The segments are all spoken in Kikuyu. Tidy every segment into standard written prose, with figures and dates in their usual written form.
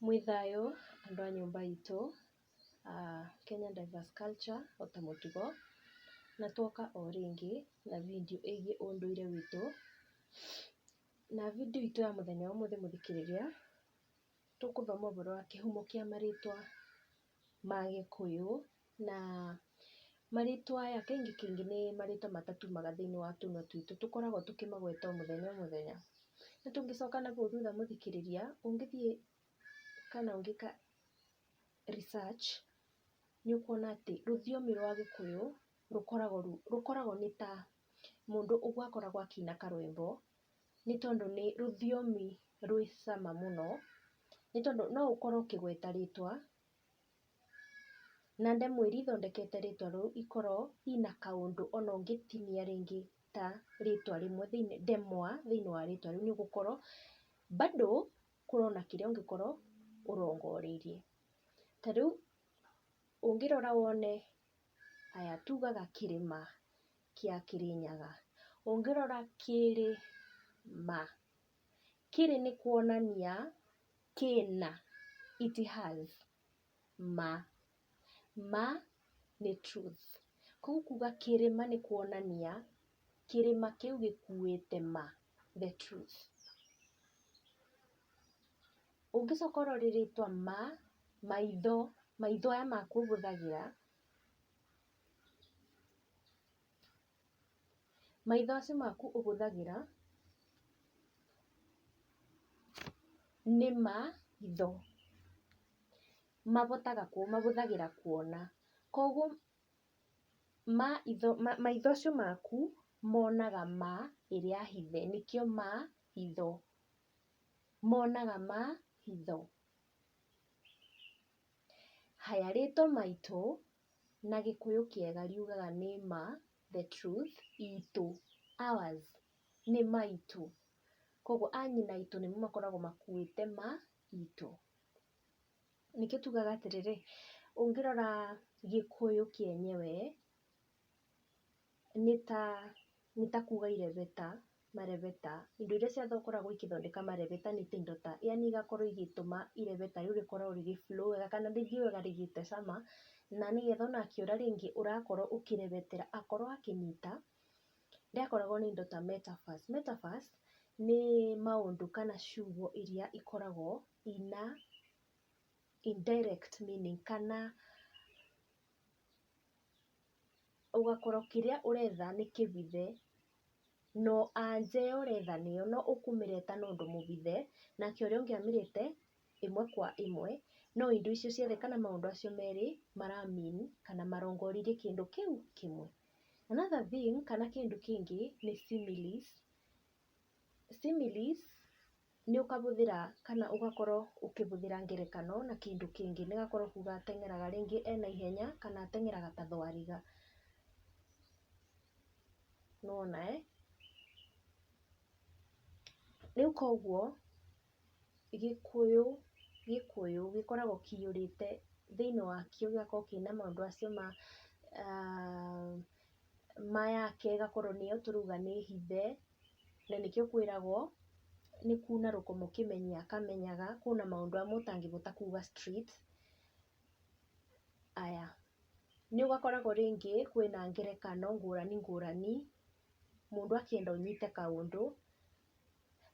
Mwĩ thayũ andũ a nyũmba itũ, Kenya Diverse Culture o ta mũtugo, na twoka o rĩngĩ na video ĩgiĩ ũndũire witũ. Na video itũ ya mũthenya wa ũmũthĩ mũthikĩrĩria, tũkũthoma ũhoro wa kĩhumo kĩa marĩtwa ma Gĩkũyũ, na marĩtwa aya kaingĩ kaingĩ nĩ marĩtwa matatumaga thĩiniĩ wa tũnua twitũ, tũkoragwo tũkĩmagweta o mũthenya o mũthenya. Na tũngĩcoka nahau thutha mũthikĩrĩria, ũngĩthiĩ kana ũngĩka research nĩ ũkuona atĩ rũthiomi rwa Gĩkũyũ rũkoragwo rũkoragwo nĩ ta mũndũ ũguo akoragwo akĩina karwĩmbo, nĩ tondũ nĩ rũthiomi rwĩ cama mũno, nĩ tondũ no ũkorwo ũkĩgweta rĩtwa, na ndemwa iria ithondekete rĩtwa rĩu ikorwo ina kaũndũ ona ũngĩtinia rĩngĩ ta rĩtwa rĩmwe thĩinĩ ndemwa thĩinĩ wa rĩtwa rĩu nĩ ũgũkorwo bado kũrona kĩrĩa ũngĩkorwo ũrongoreirie. Ta rĩu ũngĩrora wone aya tugaga kĩrĩma kĩa Kĩrĩnyaga, ũngĩrora kĩrĩma, kĩrĩ nĩ kuonania kĩna, it has, ma, ma nĩ truth. Koguo kuga kĩrĩma nĩ kuonania kĩrĩma kĩu gĩkuĩte ma, the truth. Ũngĩcoka ũrore rĩtwa ma, maitho, maitho aya maku ũhũthagĩra, maitho acio maku ũhũthagĩra nĩ ma itho, mahotaga mahũthagĩra kuona, koguo maitho acio maku monaga ma ĩrĩa hithe, nĩkĩo ma itho, monaga ma hitho. Haya rĩtwa maitũ na Gĩkũyũ kĩega riugaga nĩ ma, the truth, itũ, ours, nĩ maitũ, koguo a nyina aitũ nĩmo makoragwo makuĩte ma itũ. Nĩkĩo tugaga atĩrĩrĩ, ũngĩrora Gĩkũyũ kĩenyewe nĩ ta kuga irebeta, marebeta, indo iria ciakoragwo ikĩthondeka marebeta nĩ ta indo ta, yaani igakorwo igĩtũma irebeta rĩu rĩkorwo rĩgĩ flow wega kana rĩthiĩ wega rĩgĩte cama, na nĩgetha ona akĩũra rĩngĩ ũrakorwo ũkĩrebetera akorwo akĩnyita, rĩakoragwo nĩ indo ta metaphors. Metaphors nĩ maũndũ kana ciugo iria ikoragwo ina indirect meaning kana ũgakorwo kĩrĩa ũretha nĩ kĩbithe, no anja ĩyo ũretha nĩyo no ũkũmĩreta na ũndũ mũbithe, nake ũrĩa ũngĩ amĩrete ĩmwe kwa ĩmwe, no indo icio ciothe kana maũndũ acio merĩ mara mean kana marongoreirie kĩndũ kĩu kĩmwe. Another thing kana kĩndũ kĩngĩ nĩ similes. Similes nĩ ũkahũthĩra kana ũgakorwo ũkĩhũthĩra ngerekano na kĩndũ kĩngĩ, nĩgakorwo kuga ateng'eraga rĩngĩ ena ihenya kana ateng'eraga ta thwariga, nĩwona eh? Rĩu koguo Gĩkũyũ Gĩkũyũ gĩkoragwo kĩiyũrĩte thĩinĩ wakĩo gĩgakorwo kĩna maũndũ acio ma ma yake ĩgakorwo nĩyo tũrauga nĩ hithe, na nĩkĩo kwĩragwo nĩ kuna rũkomo kĩmenyi akamenyaga, kwĩna maũndũ amwe ũtangĩhota kuga straight. Aya, nĩ ũgakoragwo rĩngĩ kwĩna ngerekano ngũrani ngũrani, mũndũ akĩenda ũnyite kaũndũ,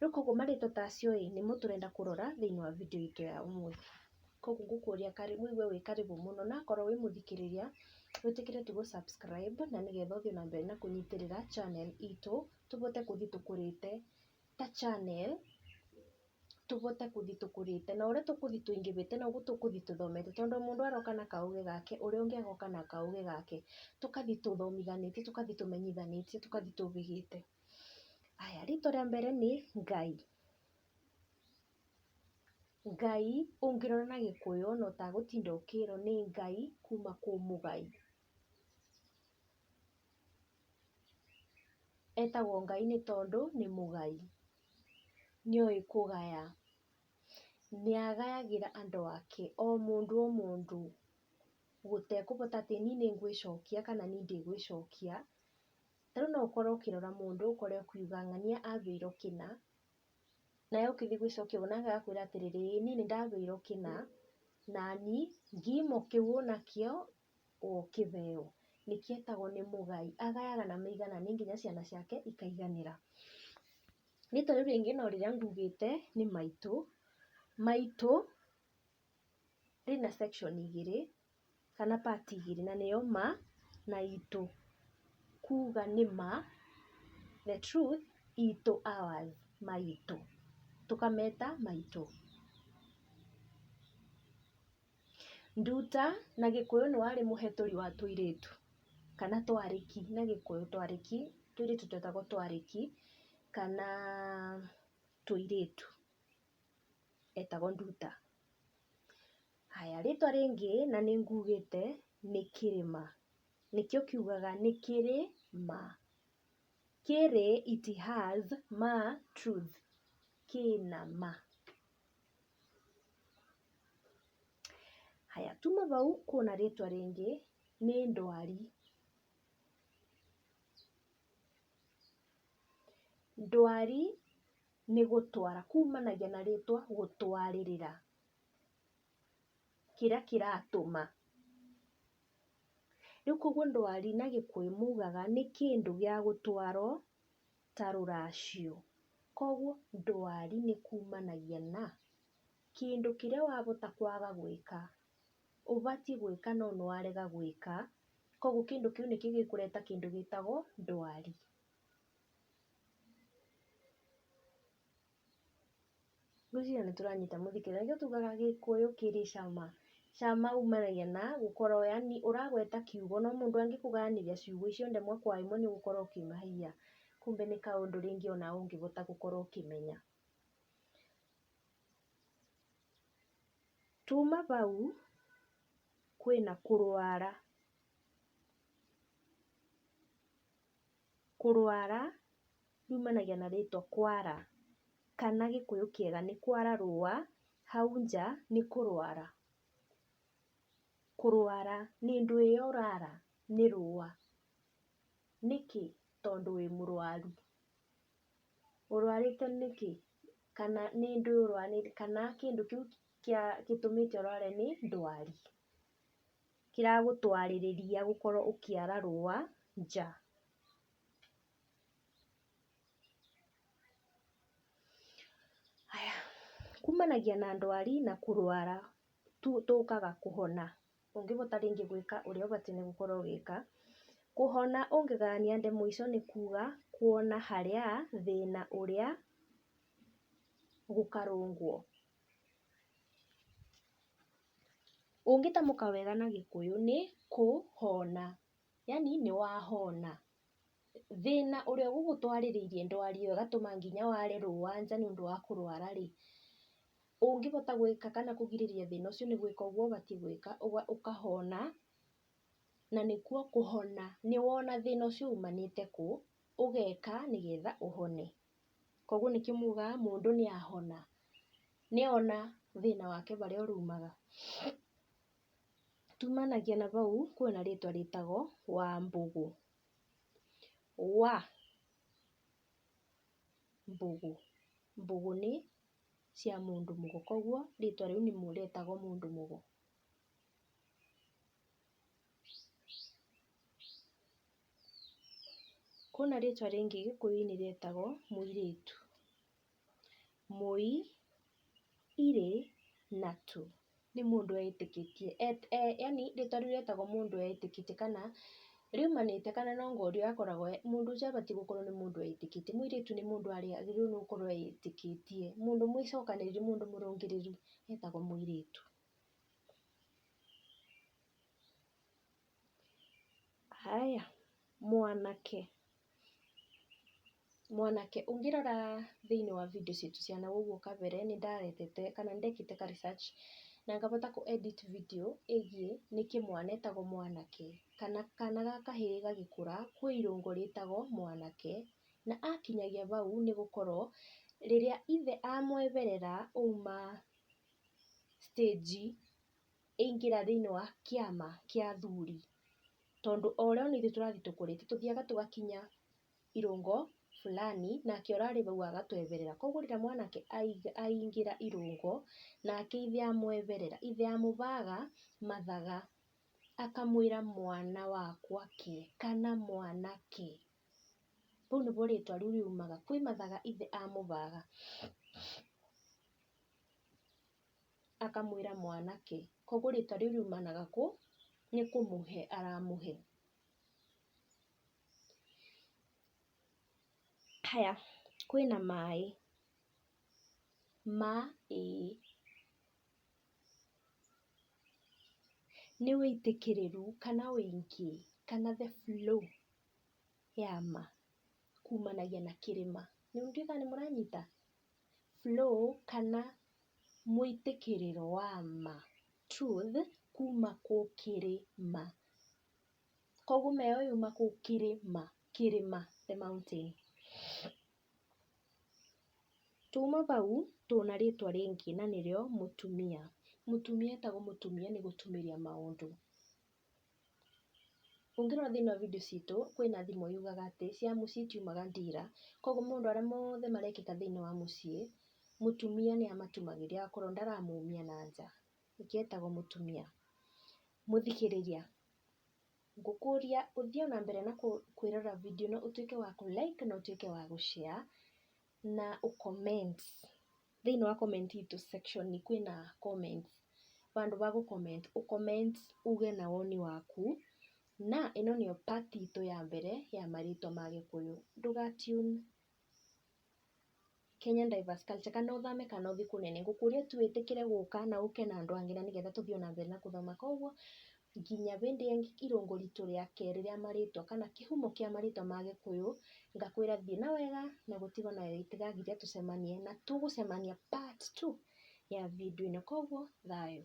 rĩu koguo marĩtwa ta acio ĩ, nĩmo tũrenda kũrora thĩinĩ wa video itũ ya ũmũthĩ. Koguo ngũkũria wĩigue wĩ karibu mũno, na akorwo wĩ mũthikĩrĩria, wĩtĩkĩre tu gũ subscribe na nĩgetha ũthiĩ na mbere na kũnyitĩrĩra channel itũ, tũhote gũthiĩ tũkũrĩte ta channel, tũhote gũthiĩ tũkũrĩte, na ũrĩa tũkũthiĩ tũingĩhĩte noguo tũkũthiĩ tũthomete, tondũ mũndũ aroka na kaũgĩ gake, ũrĩa ũngĩ agoka na kaũgĩ gake, tũkathiĩ tũthomithanĩtie, tũkathiĩ tũmenyithanĩtie, tũkathiĩ tũhĩgĩte. Aya, rĩtwa rĩa mbere nĩ Ngai. Ngai ũngĩrora na Gĩkũyũ ona ũtagũtinda ũkĩrwo nĩ Ngai kuma kwĩ mũgai. Etagwo Ngai nĩ tondũ nĩ mũgai, nĩoĩ kũgaya, nĩ agayagĩra andũ ake o mũndũ o mũndũ, gũtekũbota atĩ niĩ nĩ ngwĩcokia kana niĩ ndigwĩcokia. Ta rĩu no ũkorwo ũkĩrora mũndũ ũkore ũkiuga ng'ania ageirwo kĩna, Nawe ũkĩthiĩ gwĩcokia ũguo nake agakwĩra atĩrĩrĩ, ĩĩ niĩ nĩ ndagĩirwo kĩna, nani ngimo kĩu ũnakĩo ũkĩheo, nĩkĩetagwo nĩ mũgai, agayaga na mĩigananie nginya ciana ciake ikaiganĩra. Rĩtwa rĩu rĩngĩ no rĩrĩa ngugĩte nĩ maitũ, maitũ rĩna section igĩrĩ kana part igĩrĩ na nĩyo ma na itũ, kuga nĩ ma the truth, itũ ours, maitũ, tũkameta maitũ. Nduta na gĩkũyũ nĩ warĩ mũhetũri wa tũirĩtu kana twarĩki na gĩkũyũ twarĩki, tũirĩtu twetagwo twarĩki kana tũirĩtu, etagwo Nduta. Haya, rĩtwa rĩngĩ na nĩ ngugĩte nĩ kĩrĩma, nĩkĩo kiugaga nĩ kĩrĩ ma, kĩrĩ it has, ma truth, kĩna ma. Haya, tuma hau kwĩna rĩtwa rĩngĩ nĩ ndwari. Ndwari nĩ gũtwara, kumanagia na rĩtwa gũtwarĩrĩra, kĩrĩa kĩratũma. Rĩu koguo ndwari na gĩkũyũ maugaga nĩ kĩndũ gĩa gũtwarwo ta rũracio. Koguo ndwari nĩ kumanagia na kĩndũ kĩrĩa wahota kwaga gwĩka, ũbatiĩ gwĩka no nĩ warega gwĩka, koguo kĩndũ kĩu nĩkĩo gĩkũreta kĩndũ gĩtagwo ndwari. Ngwĩciria nĩ tũranyita mũthikĩrĩria, nĩkĩo tugaga gĩkũyũ kĩrĩ cama. Cama umanagia na gũkorwo yaani ũragweta kiugo no mũndũ angĩkũgayanĩria ciugo icio ndemwa kwa ĩmwe nĩ ũgũkorwo ũkĩmahia, kumbe nĩ kaũndũ rĩngĩ onawe ũngĩhota gũkorwo ũkĩmenya. Tuma hau kwĩna kũrwara, kũrwara yumanagia na rĩtwa kwara kana gĩkũyũ kĩega nĩ kwara rũa hau nja nĩ kũrwara. Kũrwara nĩ ndwĩ ĩyo ũrara nĩ rũa, nĩkĩ? Tondũ wĩ mũrwaru. Ũrwarĩte nĩkĩ? Kana nĩ ndwĩ ũrwarĩte kana kĩndũ kĩu gĩtũmĩte ũrware nĩ ndwari, kĩragũtwarĩrĩria gũkorwo ũkĩara rũa nja. Haya, kumanagia na ndwari na kũrwara tũkaga kũhona, ũngĩhota rĩngĩ gwĩka ũrĩa ũbatiĩ nĩ gũkorwo ũgĩka. Kũhona ũngĩgayania ndemwa icio nĩ kuga kuona harĩa thĩna ũrĩa gũkarũngwo. Ũngĩtamũka wega na gĩkũyũ nĩ kũhona, yaani nĩ wahona. Thĩna ũrĩa ũgũgũtwarĩrĩirie ndwari ĩyo ĩgatũma nginya ware rũa nja nĩ ũndũ wa kũrwara rĩ, ũngĩhota gwĩka kana kũgirĩrĩria thĩna ũcio nĩ gwĩka ũguo ũbatiĩ gwĩka ũkahona, na nĩkuo kũhona, nĩ wona thĩna ũcio umanĩte kũ, ũgeka nĩgetha ũhone. Koguo nĩkĩo mugaga mũndũ nĩ ahona, nĩ ona thĩna wake harĩa ũrumaga. Tumanagia na hau kwĩna rĩtwa rĩtagwo Wambũgũ, wa mbũgũ, mbũgũ nĩ cia mũndũ mũgo, koguo rĩtwa rĩu rĩtagwo mũndũ mũgo. Kwĩna rĩtwa rĩngĩ gĩkũyũ-inĩ rĩtagwo mũirĩtu, mũi irĩ na tu, nĩ mũndũ eĩtĩkĩtie, yaani rĩtwa rĩu rĩetagwo mũndũ eĩtĩkĩtie kana riumanĩte kana na ũrĩa akoragwo, mũndũ ũcio abatiĩ gũkorwo nĩ mũndũ eĩtĩkĩtie, mũirĩtu nĩ mũndũ agĩrĩirwo nĩ gũkorwo eĩtĩkĩtie, mũndũ mwĩcokanĩrĩru, mũndũ mũrũngĩrĩru etagwo mũirĩtu. Haya, mwanake, mwanake ũngĩrora thĩinĩ wa video citũ cia nahau kabere nĩ ndarethete kana nĩ ndekĩte ka research na ngahota kũ edit video ĩgiĩ nĩkĩ mwana etagwo mwanake, kana kana ga kahĩĩ gagĩkũra kwĩ irũngo rĩtagwo mwanake, na akinyagia hau nĩ gũkorwo rĩrĩa ithe amweherera auma stage aingĩra thĩinĩ wa kĩama kĩa athuri, tondũ o ũrĩa ona ithuĩ tũrathiĩ tũkũrĩte tũthiaga tũgakinya irũngo fulani nake ũrarĩ bau agatweberera. Koguo rĩrĩa mwanake aingĩra irũngo nake ithe amweberera, ithe amũbaga mathaga akamwĩra mwana wakwa ke kana mwanake. Bau nĩbo rĩtwa rĩu riumaga, kwĩ mathaga ithe amũbaga akamwĩra mwanake. Koguo rĩtwa rĩu riumanaga kũ nĩ kũmũhe aramũhe. Haya, kwĩna maĩ, ma ĩ nĩ wĩitĩkĩrĩru kana wĩingĩ kana the flow ya ma kumanagia na kĩrĩma. Ndiũĩ kana nĩ mũranyita? Flow kana mũitĩkĩrĩro wa ma, truth kuma kũ kĩrĩma. Koguo ma ĩyo yuma kũ kĩrĩma, kĩrĩma the mountain. Tuma bau tũna rĩtwa rĩngĩ na nĩrĩo mũtumia. Mũtumia etagwo mũtumia nĩ gũtumĩria maũndũ. Ũngĩrora thĩinĩ wa video citũ kwĩna thimo yugaga atĩ cia mũciĩ itiumaga ndira. Koguo maũndũ arĩa mothe marekĩka thĩinĩ wa mũciĩ, mũtumia nĩ amatumagĩria agakorwo ndaramumia na nja. Nĩkĩo etagwo mũtumia. Mũthikĩrĩria, ngũkũria ũthiĩ ona mbere na kwĩrora video ĩno ũtuĩke wa kũ like na ũtuĩke wa gũ share na ũ comment. Thĩinĩ wa comment itũ section kwĩna comments, handũ ha gũ comment, ũ comment uge na woni waku. Na ĩno nĩyo part itũ ya mbere ya marĩtwa ma Gĩkũyũ. Ndũga tune Kenyan Diverse Culture kana ũthame kana ũthiĩ kũnene. Ngũkũria tu wĩtĩkĩre gũka na ũke na andũ angĩ na nĩgetha tũthiĩ ona mbere na gũthoma. Koguo nginya hĩndĩ ĩngĩ irũngo ritũ rĩa kerĩ rĩa marĩtwa kana kĩhumo kĩa marĩtwa ma Gĩkũyũ, ngakwĩra thiĩ na wega na gũtigwo nayo itigagiria tũcemanie na tũgũcemania part 2 ya video ĩno. Koguo thayũ.